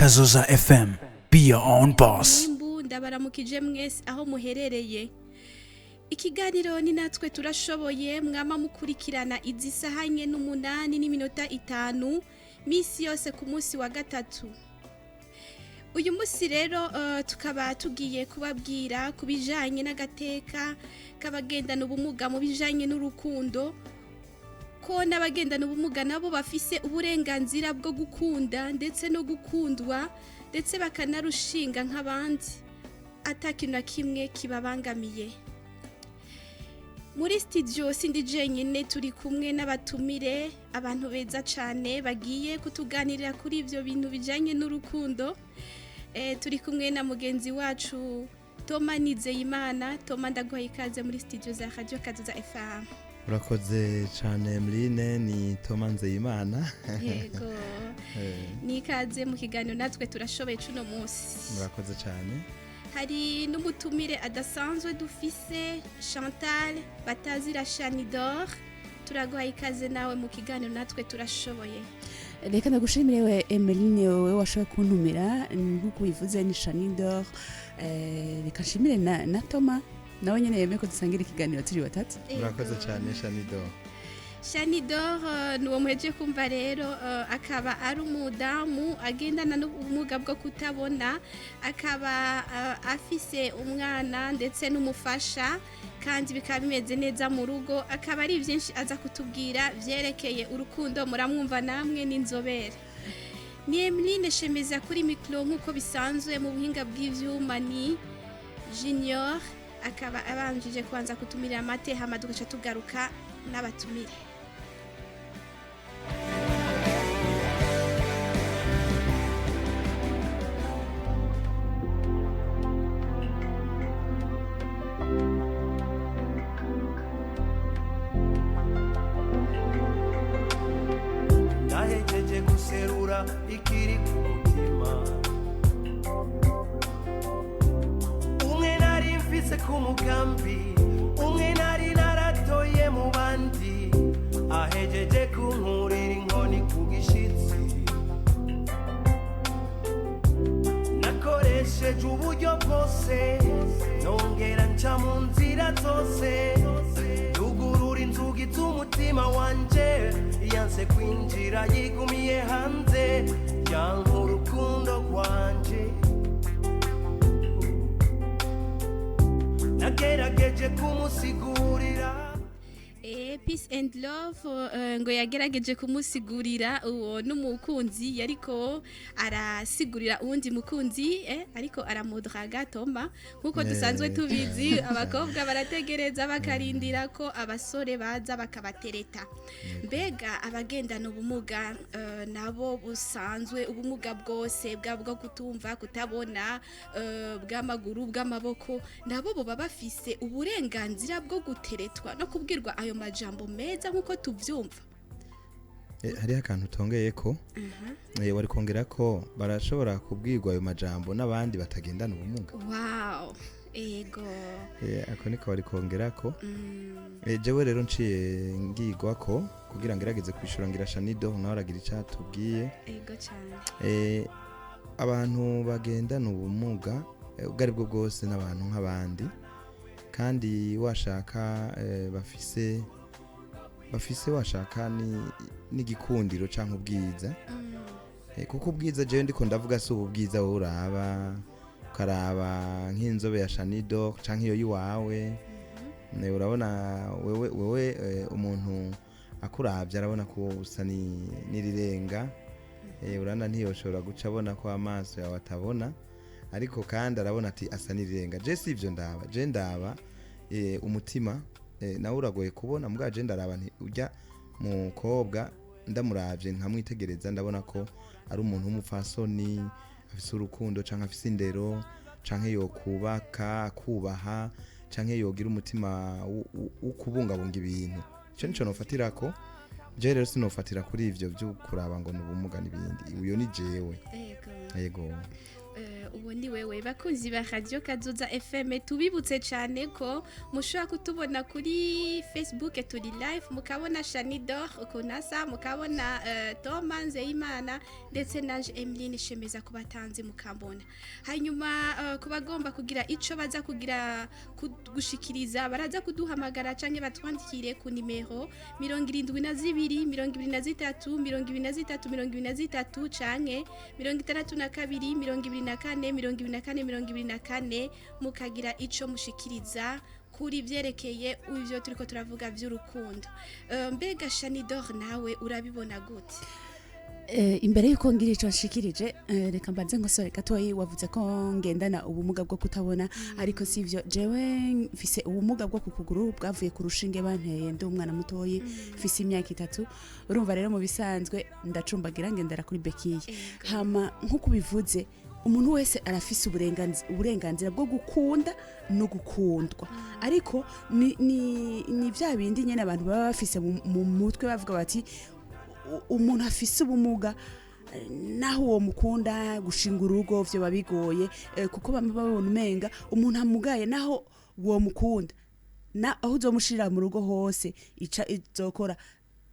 Kazoza FM. Be your own boss. Mwimbu ndabaramukije mwese aho muherereye. Ikiganiro ni Natwe Turashoboye, mwama mukurikirana izi saha 8:05 misi yose ku munsi wa gatatu. Uyu munsi rero tukaba tugiye kubabwira ku bijanye n'agateka k'abagendana ubumuga mu bijanye n'urukundo, ko n'abagendana ubumuga nabo bafise uburenganzira bwo gukunda ndetse no gukundwa, ndetse bakanarushinga nk'abandi atakintu na kimwe kibabangamiye. Muri studio sindi jenyine, turi kumwe n'abatumire, abantu beza cane bagiye kutuganirira kuri ivyo bintu bijanye n'urukundo. Turi kumwe na mugenzi wacu Toma Nizeyimana. Toma, ndaguhaye ikaze muri studio za Radio Kazoza FM. Urakoze cyane Murine, ni Toma Nzeyimana. Yego, ni ikaze mu kiganiro Natwe Turashoboye cuno munsi. Murakoze cyane. Hari n'umutumire adasanzwe dufise, Chantal batazira Shanidor. Turaguhaye ikaze nawe mu kiganiro Natwe Turashoboye. Reka ndagushimire we Emeline, wowe washoboye kuntumira. Nk'uko ubivuze ni Shanidor. Reka nshimire na Toma nawe nyene yemeye ko dusangira ikiganiro turi batatu. Murakoze cyane, Shanido. Shanidor ni uwo muheje kumva rero, akaba ari umudamu agendana n'ubumuga bwo kutabona, akaba afise umwana ndetse n'umufasha, kandi bikaba bimeze neza mu rugo. Akaba ari byinshi aza kutubwira byerekeye urukundo, muramwumva namwe n'inzobere. Ni Emeline Shemeza kuri mikoro nk'uko bisanzwe, mu buhinga bw'ivyuma ni Junior, akaba abanjije kubanza kutumirira amate, hama tugaca tugaruka n'abatumire. Nahejeje guserura ikiri ku mutima. Umwe nari mfise ku mugambi, umwe nari naratoye mu bandi, ahejeje kunkurira inkoni ku gishitsi. Nakoresheje uburyo bwose, nongera nca mu nzira zose, yugurura inzugi z'umutima wanje, yanse kwinjira, yigumiye hanze, yanka urukundo rwanje. Nagerageje kumusigurira. Peace and love, ngo yagerageje kumusigurira, uwo n'umukunzi yariko arasigurira uwundi mukunzi, ariko aramudraga. Toma, nkuko dusanzwe tubizi, abakobwa barategereza bakarindira ko abasore baza bakabatereta. Mbega abagendana ubumuga nabo busanzwe, ubumuga bwose bwa bwo kutumva, kutabona, bw'amaguru, bw'amaboko, nabo boba bafise uburenganzira bwo guteretwa no kubwirwa ayo majambo meza nk'uko tuvyumva? Hariho akantu utongeye ko wari kongera ko barashobora kubwirwa ayo majambo n'abandi batagendana ubumuga. Wow, ego. Ako niko wari kongera ko. Jewe rero nciye ngigwa ko kugira ngerageze kwishura, ngira Shanido nawe aragira icyo atubwiye. Ego cyane. Abantu bagendana ubumuga ubwo ari bwo bwose n'abantu nk'abandi, kandi washaka bafise washaka n'igikundiro canke ubwiza. Kuko ubwiza jewe ndiko ndavuga si ubu bwiza wowe uraba, ukaraba nk'inzobe ya Shanido canke iyo yiwawe. Urabona wewe, umuntu akuravye arabona ko usa n'irirenga. Urabona ntiyoshobora guca abona ko amaso yawe atabona, ariko kandi arabona ati asa n'irirenga. Je si ivyo ndaba, je ndaba umutima, nawe uragoye kubona, mugabo je ndaraba nti urya mukobwa ndamuravye nkamwitegereza, ndabona ko ari umuntu w'umupfasoni afise urukundo, canke afise indero, canke yokubaka akubaha, canke yogira umutima wo kubungabunga ibintu. Ico nico nofatirako je. Rero sinofatira kuri ivyo vyo kuraba ngo ni ubumuga n'ibindi. Uyo ni jewe. Ego. Yego. Ubu Uwo ni wewe. Bakunzi ba Radio Kazoza FM, tubibutse cyane ko mushobora kutubona kuri Facebook, turi live, mukabona Shanidor ukuntu asa, mukabona Thomas Nzeyimana ndetse na Emeline Shemeza kubatanze mukambona. Hanyuma ku bagomba kugira ico baza kugira gushikiriza, baraza kuduhamagara canke batwandikire ku nimero 72 23 23 23 canke 62 24 24 24, mukagira ico mushikiriza kuri vyerekeye ivyo turiko turavuga vy'urukundo. Mbega Shanidor, nawe urabibona gute? Imbere yuko ngira ico nshikirije, reka mbanze nkosore gatoyi. Wavuze ko ngendana ubumuga bwo kutabona, ariko sivyo. Jewe mfise ubumuga bwo ku kuguru bwavuye ku rushinge banteye ndi umwana mutoyi, mfise imyaka 3. Urumva rero mu bisanzwe ndacumbagira, ngendera kuri béquille. Hama nk'uko ubivuze, umuntu wese arafise uburenganzira bwo gukunda no gukundwa, ariko ni vya bindi nyene abantu baba bafise mu mutwe, bavuga bati umuntu afise ubumuga, naho uwo mukunda gushinga urugo vyo bigoye, kuko bamwe babona umenga umuntu amugaye, naho uwo mukunda na aho uzomushirira mu rugo hose, ica izokora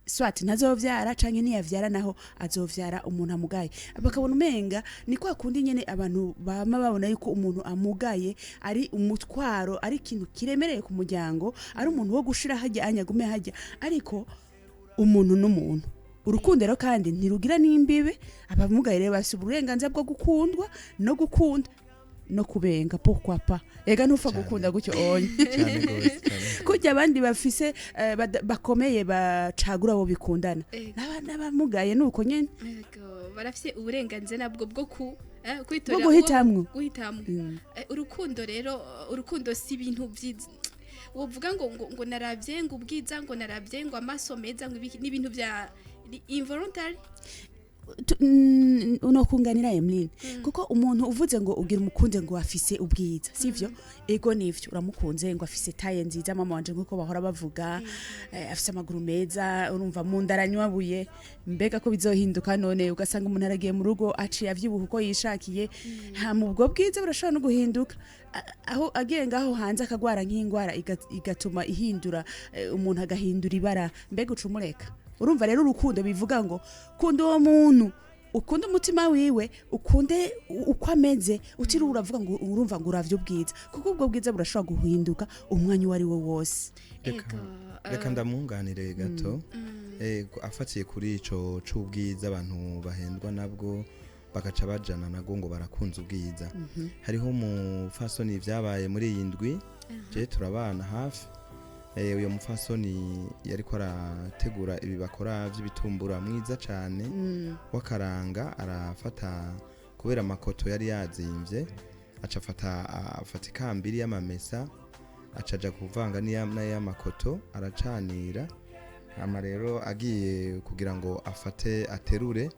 soit ntazovyara, canke niyavyara naho azovyara umuntu amugaye. Bakabona umenga ni kwa kundi nyene abantu bama babona yuko umuntu amugaye ari umutwaro, ari ikintu kiremereye ku muryango, ari umuntu wo gushira hajya anyagume hajya. Ariko umuntu n'umuntu, urukundo rero kandi ntirugira n'imbibe. Abamugaye rero bafise uburenganzira bwo gukundwa no gukunda no kubenga, pourquoi pas? Ega ntupfa gukunda gutyo onye. Cyane gose, cyane. Kurya abandi bafise bakomeye bacagura abo bikundana. N'abamugaye nuko nyene. Ego, barafise uburenganzira nabwo bwo ku bwo kwitorera guhitamwo. Guhitamwo. Urukundo rero, urukundo si ibintu byiza wovuga ngo naravye ngo ubwiza, ngo naravye ngo amaso meza, ngo ibiki, n'ibintu bya ni involuntary. Unokunganira Emeline, kuko umuntu uvuze ngo ugira umukunde ngo afise ubwiza, sivyo? Ego nivyo, uramukunze ngo afise taille nziza, mama wanje, nkuko bahora bavuga, afise amaguru meza, urumva mu nda aranywabuye, mbega ko bizohinduka none? Ugasanga umuntu aragiye mu rugo aciye avyibuha uko yishakiye. Hama ubwo bwiza burashobora no guhinduka. Aho agiye ngaho hanze akagwara nk'ingwara igatuma ihindura, umuntu agahindura ibara, mbega ucumureka? Urumva rero urukundo bivuga ngo kunda uwo muntu, ukunde umutima wiwe, ukunde uko ameze, utiriwe uravuga ngo urumva ngo uravye ubwiza, kuko ubwo bwiza burashobora guhinduka umwanya uwo ari wo wose. Reka Ego, reka ndamwunganire gato. Afatiye kuri ico c'ubwiza, abantu bahendwa nabwo bagaca bajana nabwo ngo barakunze ubwiza. Hariho umufasoni vyabaye muri iyi ndwi, je turabana hafi. Uyo mufasoni yariko arategura ibi bakora vy'ibitumbura, mwiza cane w'akaranga, arafata kubera amakoto yari yazimvye, aca afata ikambiri y'amamesa, aca aja kuvanga n'ay'amakoto, aracanira. Hama rero agiye kugira ngo afate aterure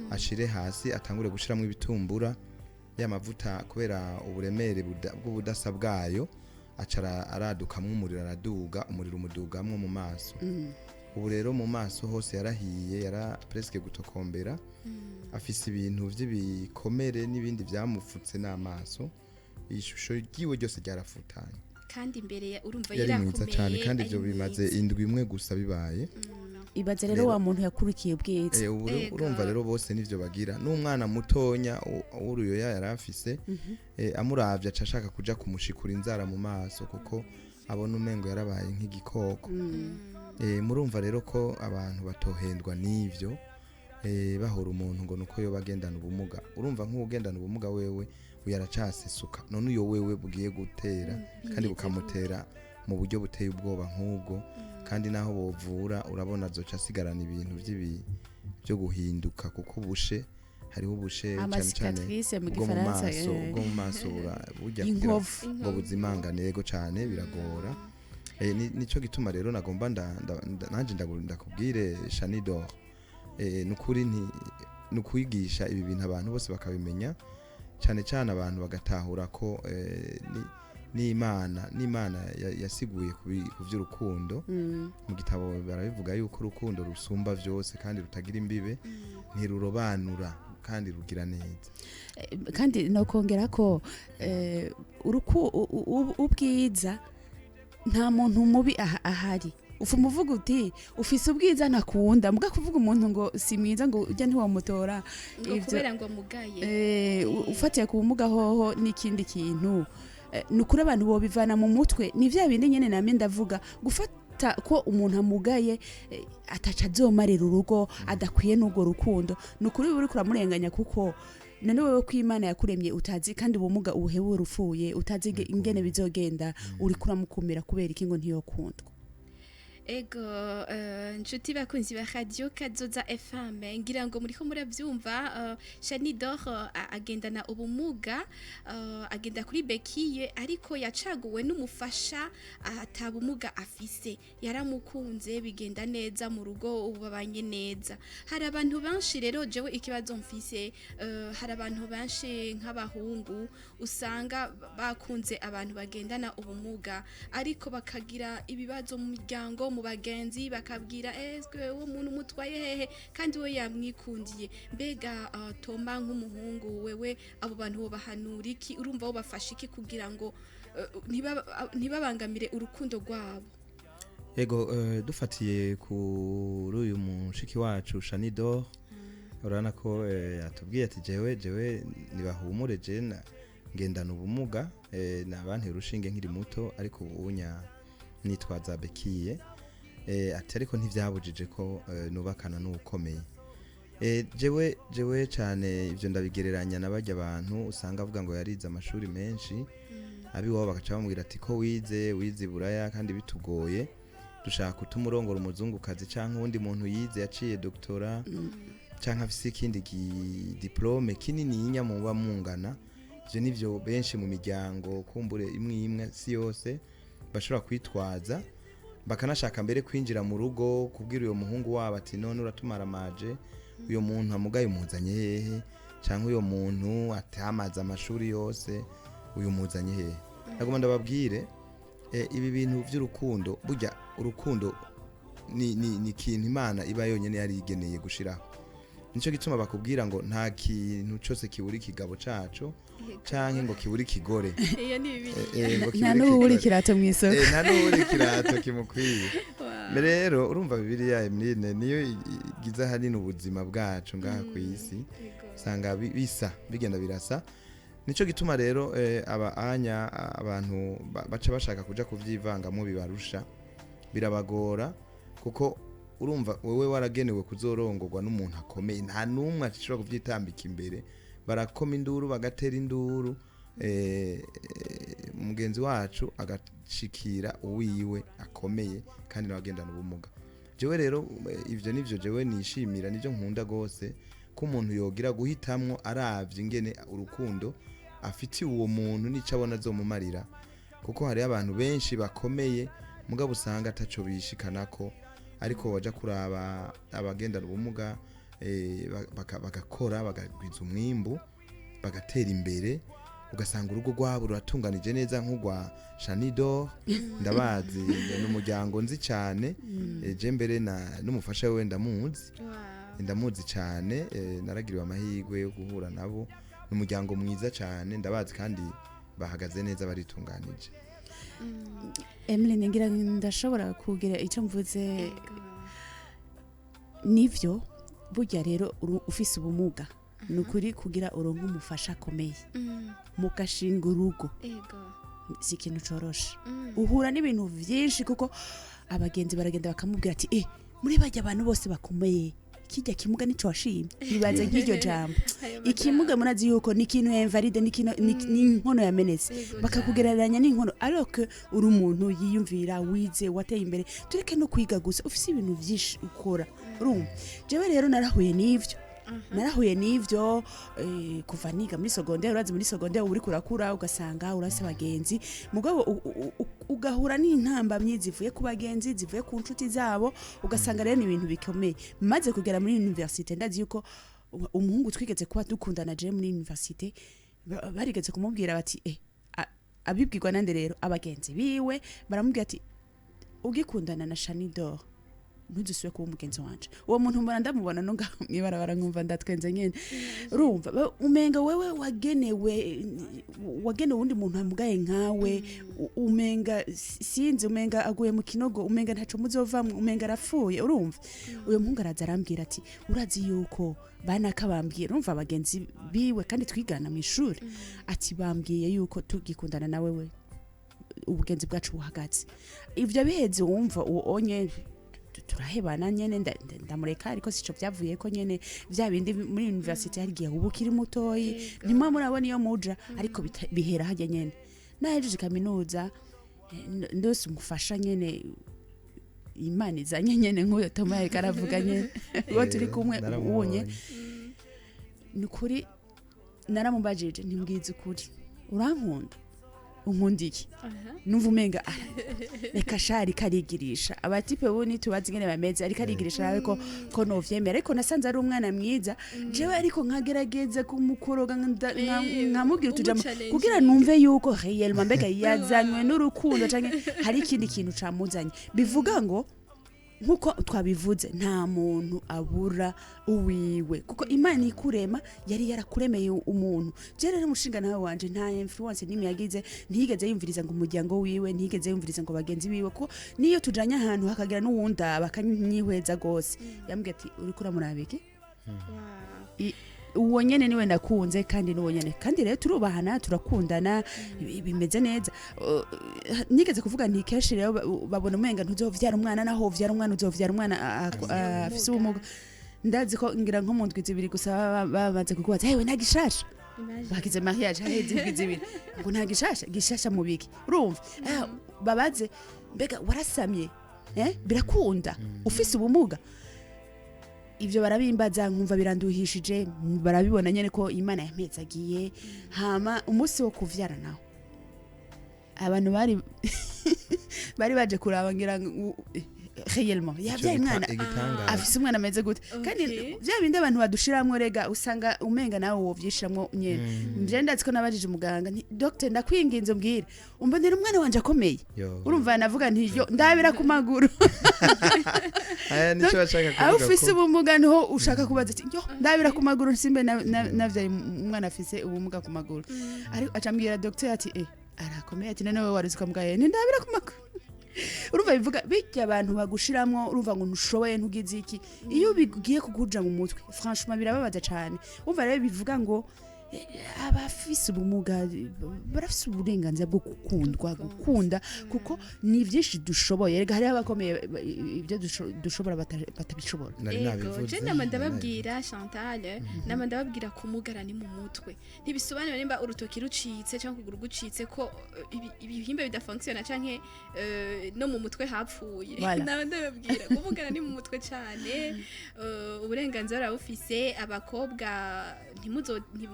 ashire hasi, atangure gushiramwo ibitumbura, ya mavuta kubera uburemere bw'ubudasa bwayo, aca aradukamwo umuriro, araduga umuriro, umudugamwo mu maso. Ubu rero mu maso hose yarahiye, yara presque gutokombera, afise ibintu vy'ibikomere n'ibindi vyamufutse n'amaso, ishusho ryiwe ryose ryarafutanye. Kandi imbere urumva yari mwiza yarakomeye, cane, kandi ari ivyo bimaze mwiza. indwi imwe gusa bibaye. Ibaze rero wa muntu yakurikiye ubwiza. Ubu urumva rero bose nivyo bagira, n'umwana mutonya w'uruyoya yari afise, amuravye aca ashaka kuja kumushikura inzara mu maso, kuko abona umengo yarabaye nk'igikoko. Murumva rero ko abantu batohendwa n'ivyo, bahora umuntu ngo nuko yoba agendana ubumuga. Urumva nk'uwugendana ubumuga wewe uyu aracasesuka, none uyo wewe bugiye gutera kandi Bimeze bukamutera mu buryo buteye ubwoba nk'ubwo, kandi naho bovura urabona azoca asigarana ibintu byo guhinduka, kuko ubushe, hariho ubushe cane cane Ama cicatrices mu ubwo mu gifaransa. maso, ubwo mu maso burya kugira Inkovu. ngo buzimangane, yego cane biragora. Nico gituma rero nagomba nanje ndakubwire Shanidor, nukuri nti nukwigisha ibi bintu abantu bose bakabimenya, cyane cyane abantu bagatahura ko n'Imana yasiguye ku vy'urukundo. Mu gitabo barabivuga yuko urukundo rusumba vyose kandi rutagira imbibe, ntirurobanura. kandi rugira neza. Kandi nokongera ko ubwiza, nta muntu mubi ahari. Ufuma uvuga uti ufise ubwiza ntakunda, muga kuvuga umuntu ngo si mwiza, ngo ujya ntiwamutora ngo kubera ngo mugaye. Ufatiye ku bumuga hoho n'ikindi kintu. Ni ukuri abantu bobivana mu mutwe, ni vya bindi nyene namye ndavuga, gufata ko umuntu amugaye ataca azomarira urugo, adakwiye n'urwo rukundo. Ni ukuri uba uriko uramurenganya, kuko none wewe ko Imana yakuremye utazi, kandi ubumuga ubuhebura upfuye utazi ingene bizogenda, uriko uramukumira kubera iki ngo ntiyokundwa? Ego, nshuti bakunzi ba Radio Kazoza FM, ngira ngo muriko muravyumva. Shanidor agendana ubumuga, agenda kuri béquille, ariko yacaguwe n'umufasha ata bumuga afise, yaramukunze, bigenda neza mu rugo, ubu babanye neza. Hari abantu benshi rero, jewe ikibazo mfise, hari abantu benshi nk'abahungu usanga bakunze abantu bagendana ubumuga, ariko bakagira ibibazo mu miryango, mu bagenzi, bakabwira eswe uwo muntu umutwaye hehe kandi we yamwikundiye? Mbega Toma, nk'umuhungu, wewe abo bantu bobahanura iki? Urumva bo bafasha iki kugira ngo ntibabangamire urukundo rwabo? Ego, dufatiye kuri uyu mushiki wacu Shanidor, urabona ko yatubwiye ati jewe nibahumure, je ngendana ubumuga, nabantera urushinge nkiri muto, ariko ubunya nitwaza béquille. Ati ariko ntivyabujije ko nubakana n'uwukomeye. Jewe cyane ivyo ndabigereranya na barya abantu usanga avuga ngo yarize amashuri menshi, abiwabo bagaca bamubwira ati ko wize iburaya kandi bitugoye, dushaka kutumurongora umuzungukazi canke uwundi muntu yize yaciye doctorat canke afise ikindi diplôme kinininya muba mungana. Ivyo nivyo benshi mu miryango, kumbure imwe imwe si yose, bashobora kwitwaza, bakanashaka mbere kwinjira mu rugo kubwira uyo muhungu wabo ati none uratumaramaje, uyo muntu amugaye umuzanye hehe, canke uyo muntu atamaze amashuri yose uyu muzanye hehe? Nagomba ndababwire, ibi bintu vy'urukundo, burya urukundo ni ikintu Imana iba yonyene yari igeneye gushiraho. Nico gituma bakubwira ngo nta kintu cose kibura ikigabo caco canke ngo kibura ikigore. Iyo ni bibiri. Ngo nta kibura n'uwubura ikigore. Ikirato mu isoko. Nta n'uwubura ikirato kimukwiye. Rero urumva Bibiliya, Emeline, niyo igize ahanini ubuzima bwacu ngaha ku isi, usanga bisa bigenda birasa. Nico gituma rero aba anya abantu baca bashaka kuja kuvyivangamo, bibarusha, birabagora, kuko urumva wewe waragenewe kuzorongorwa n'umuntu akomeye, nta n'umwe ashobora kuvyitambika imbere, barakoma induru, bagatera induru. Mugenzi wacu agashikira uwiwe akomeye kandi nawe agendana ubumuga. Jewe rero ivyo nivyo jewe nishimira, nivyo nkunda gose, ko umuntu yogira guhitamwo aravye ingene urukundo afitiye uwo muntu n'ico abona azomumarira, kuko hariho abantu benshi bakomeye mugabo usanga ataco bishikanako, ariko waja kuraba abagendana ubumuga bagakora, bagagwiza umwimbu, bagatera imbere, ugasanga urugo rwabo ruratunganije neza nk'urwa Shanidor. Ndabazi, ni umuryango nzi cyane. Je mbere na n'umufasha we ndamuzi. Ndamuzi cyane, naragiriwe amahirwe yo guhura nabo. Ni umuryango mwiza cyane, ndabazi kandi bahagaze neza, baritunganije. Emeline, ngira ndashobora kugira icyo mvuze. Nivyo, burya rero ufise ubumuga, ni ukuri kugira uronke umufasha akomeye mugashinga urugo si ikintu coroshe. Uhura n'ibintu vyinshi, kuko abagenzi baragenda bakamubwira ati muri bajya abantu bose bakomeye, kijya kimuga nico washimye. Bibaze nk'iryo jambo Ayo. Ikimuga, murazi yuko ni ikintu invalide, ni ikintu ni inkono yamenetse, bakakugereranya n'inkono, alors que uri umuntu yiyumvira, wize, wateye imbere, tureke no kwiga gusa, ufise ibintu vyinshi ukora. Urumva, jewe rero narahuye n'ivyo kuva niga muri secondaire. Urazi muri secondaire uba uriko urakura, ugasanga urase abagenzi, mugabo ugahura n'intambamyi zivuye ku bagenzi, zivuye ku nshuti zabo, ugasanga rero ni ibintu bikomeye. Maze kugera muri université, ndazi yuko umuhungu twigeze kuba dukundana je muri université, barigeze kumubwira bati abibwirwa nande rero, abagenzi biwe baramubwira ati ugikundana na Shanidor. Ntuzusubire kuba umugenzi wanje. Uwo muntu mbona ndamubona no ngaho mw'ibarabara, nkumva ndatwenze nyene. Urumva umenga wewe wagenewe uwundi muntu amugaye nkawe. Umenga sinzi, umenga aguye mu kinogo, umenga ntaco muzovamwo, umenga arapfuye. Urumva, uyo muhungu araza arambwira ati: "Urazi yuko banaka bambwiye?" Urumva, bagenzi biwe kandi twigana mu ishuri. Ati: "Bambwiye yuko tugikundana na wewe, ubugenzi bwacu buhagaze." Ivyo biheze, wumva uwo onye turahebana nyene, ndamureka. Ariko sico vyavuye ko nyene, vya bindi muri university hari igihe uba ukiri mutoyi, ntimwe murabona iyo muja, ariko bihera harya nyene. Nahejeje kaminuza, ndose umufasha nyene Imana izanye nyene, nk'uyo Toma yariko aravuga nyene, uwo turi kumwe Naramubonye. ubunye. Ni ukuri naramubajije, ntimbwize ukuri, urankunda? Unkunda iki? Numva umenga reka sha, ariko arigirisha. Aba types ubu ntitubazi ingene bameze, ariko arigirisha nawe ko novyemera. Ariko nasanze ari umwana mwiza jewe, ariko nkagerageza kumukoroga, nkamubwira utujambo Umuchallenge. kugira numve yuko réellement mbega yazanywe n'urukundo canke hari ikindi kintu camuzanye. Bivuga ngo nkuko twabivuze, nta muntu abura uwiwe, kuko Imana ikurema yari yarakuremeye umuntu. Je rero umushinga nawe wanje nta influence nimwe yagize. Ntiyigeze yumviriza ngo umuryango wiwe, ntiyigeze yumviriza ngo bagenzi biwe, kuko niyo tujanye ahantu hakagira n'uwundaba akanyihweza gose, yambwiye ati: "Uriko uramuraba iki?" Uwo nyene niwe nakunze, kandi n'uwo nyene, kandi rero turubahana, turakundana, bimeze neza. Nigeze kuvuga nti kenshi rero babona umenga ntuzovyara umwana, naho uvyara umwana, uzovyara umwana afise ubumuga. Ndazi ko ngira nko mu ndwi 2 gusa bamaze kukubaza: "Hewe, nta gishasha?" Imagine. Bagize mariage haheze indwi 2, ngo nta gishasha? Gishasha mu biki? Urumva, babaze: "Mbega warasamye, eh birakunda ufise ubumuga?" Ivyo barabimbaza nkumva biranduhishije. Barabibona nyene ko Imana yampezagiye. Hama umunsi wo kuvyara naho abantu bari baje kuraba, ngira ngo réellement yavyaye umwana, Igitangaza. afise umwana ameze gute kandi. Vya bindi abantu badushiramwo rega, usanga umenga nawe wovyishiramwo nyene. Nje ndazi ko nabajije umuganga nti: "Docteur, ndakwinginze umbwire, umbonera umwana wanje akomeye?" Yo. Urumva, navuga nti: "Yo, ndabira ku maguru." Aya nico bashaka Aho kuvuga ufise ko ubumuga niho ushaka kubaza ati: "Yo, ndabira ku maguru, simbe navyaye umwana afise ubumuga ku maguru." Ariko acambwira docteur ati: "Eh, arakomeye." Ati: "None wewe waruzi ukamugaye?" Nti: "Ndabira ku maguru." Urumva, bivuga bijya abantu bagushiramwo, urumva ngo ntushoboye, ntugize iki, iyo bigiye kukuja mu mutwe, franchement birababaza cane. Urumva rero, bivuga ngo abafise ubumuga barafise uburenganzira bwo gukundwa, gukunda, kuko ni byinshi dushoboye. Rega hariho abakomeye, ibyo dushobora batabishobora. Nari Ego, nabivuze. je nama ndababwira, Chantal, nama ndababwira kumugara ni mu mutwe. Ntibisobanura nimba urutoki rucitse cyangwa ukuguru gucitse ko ibihimba bidafonctionna canke no mu mutwe hapfuye. Voilà. Nama ndababwira kumugara ni mu mutwe cyane. Uburenganzira barabufise. Abakobwa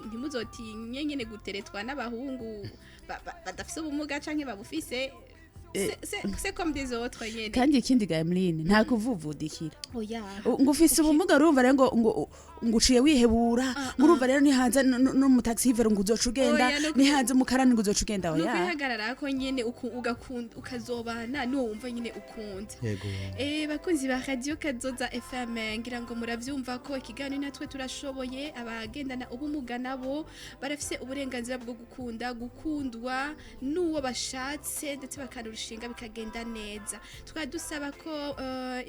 ntimuzotinye nyene guteretwa n'abahungu badafise ubumuga canke babufise. C'est comme des autres nyene. Kandi ikindi ga Emeline, nta kuvuvudikira. Oya. Ngo ufise ubumuga, urumva rero ngo uciye wihebura, ngo urumva rero nihanze no mu taxi vero ngo uzoca ugenda, Oya, nihanze umukarani ngo uzoca ugenda. Ni Oya. ukwihagarara ko nyene ugakunda, ukazobana n'uwo wumva nyine ukunda. Yego. Bakunzi ba Radio Kazoza FM, ngira ngo muravyumva ko ikiganiro natwe turashoboye. Abagendana ubumuga nabo barafise uburenganzira bwo gukunda, gukundwa n'uwo bashatse, ndetse bakanarushinga bikagenda neza. Tukaba dusaba ko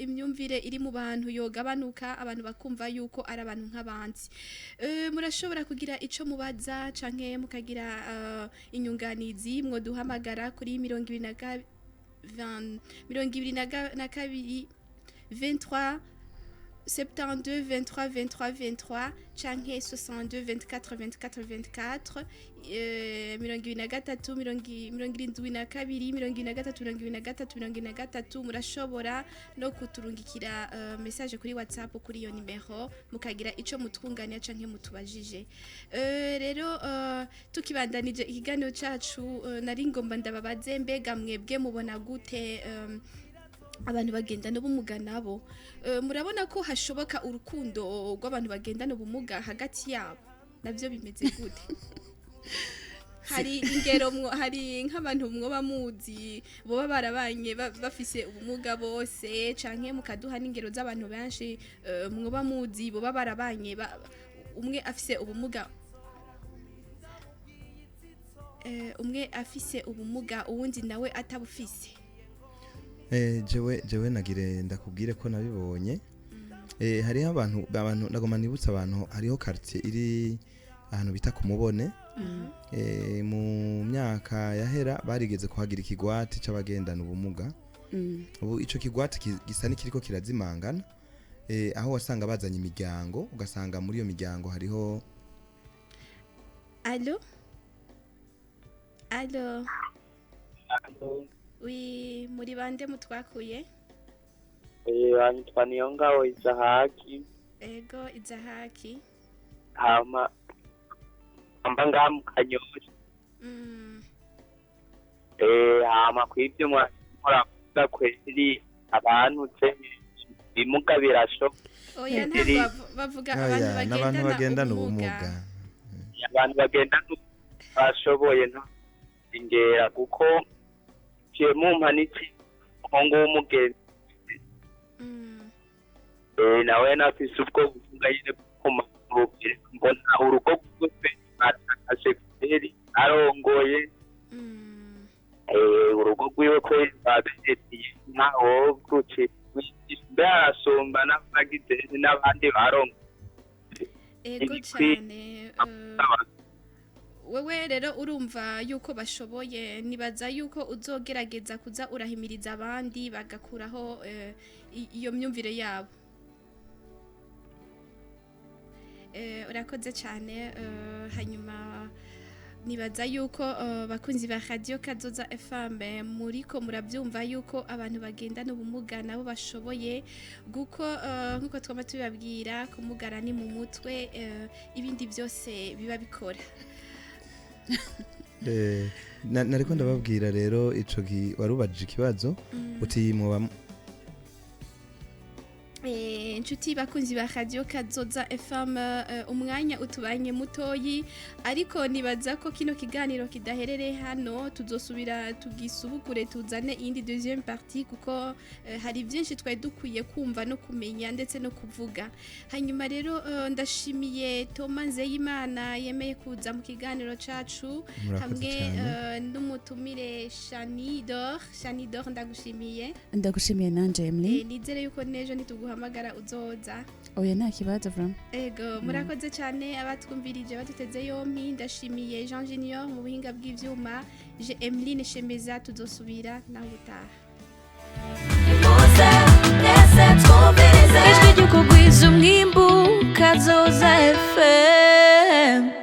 imyumvire iri mu bantu yogabanuka, abantu bakumva yuko ari abantu nk'abandi. Murashobora kugira ico mubaza canke mukagira inyunganizi, mwoduhamagara kuri 22 23 72 23 23 23 canke 62 24 24 24, 23 72 23 23 23. Murashobora no kuturungikira message kuri WhatsApp kuri iyo nimero, mukagira ico mutwunganira canke mutubajije. Rero tukibandanije ikiganiro cacu, nari ngomba ndababaze: mbega mwebwe mubona gute abantu bagendana ubumuga nabo? Murabona ko hashoboka urukundo rw'abantu bagendana ubumuga hagati yabo? Nabyo bimeze gute? Hari ingero hari nk'abantu mwoba muzi boba barabanye bafise ubumuga bose, canke mukaduha n'ingero z'abantu benshi mwoba muzi boba barabanye umwe afise ubumuga, umwe afise ubumuga uwundi nawe atabufise? Jewe nagire ndakubwire ko nabibonye. Hariho abantu ndagoma nibutsa abantu, hariho quartier iri ahantu bita ku Mubone. Mu myaka yahera barigeze kuhagira ikigwati c'abagendana ubumuga. Ubu ico kigwati gisa n'ikiriko kirazimangana, aho wasanga bazanye imiryango, ugasanga muri iyo miryango hariho Allo, allo? Oui, muri bande mutwakuye? Nitwa Niyongabo Isahaki. Ego, Izahaki. Hama amba ngaha mu Kanyosha. Hama kw'ivyo muravuga kweri, abantu se ibimuga birasho Oya, ntabwo bavuga Oya, abantu n'abantu bagendana bagendana ubumuga. ubumuga. Abantu bagendana bashoboye nta ingera, kuko ciye mumpa n'iki kongo w'umugenzi. Nawe nafise ubwo buvuga nyene ku maguru, mbona urugo rwose batakase kweri, arongoye. Urugo rwiwe kweri babereye ntawo ruce mbe arasumba n'abagize n'abandi barongoye. Ego. Cyane. Wewe rero urumva yuko bashoboye, nibaza yuko uzogerageza kuza urahimiriza abandi bagakuraho iyo myumvire yabo. Urakoze cyane. Hanyuma nibaza yuko bakunzi ba Radio Kazoza FM, muriko murabyumva yuko abantu bagendana ubumuga nabo bashoboye, guko nkuko twama tubibabwira, kumugara ni mu mutwe, ibindi byose biba bikora. Nariko ndababwira rero ico warubajije ikibazo uti muba Inshuti bakunzi ba Radio Kazoza FM, umwanya utubanye mutoyi, ariko nibaza ko kino kiganiro kidaherere hano, tuzosubira tugisubukure, tuzane iyindi deuxième partie, kuko hari byinshi twari dukwiye kumva no kumenya ndetse no kuvuga. Hanyuma rero ndashimiye Thomas Nzeyimana yemeye kuza mu kiganiro cacu. Murakoze hamwe cyane. N'umutumire Shani Dor. Shani Dor, ndagushimiye. Ndagushimiye nanje, Emily. Nizere yuko n'ejo nituguhamagara uzoza. Oya, nta kibazo vraiment. Ego, murakoze cyane abatwumvirije, baduteze yompi. Ndashimiye Jean Junior mu buhinga bw'ivyuma, je Emeline Shemeza, tuzosubira nawe utaha. Nimuze mwese twumvirize ijwi ry'ukugwiza umwimbu, Kazoza FM.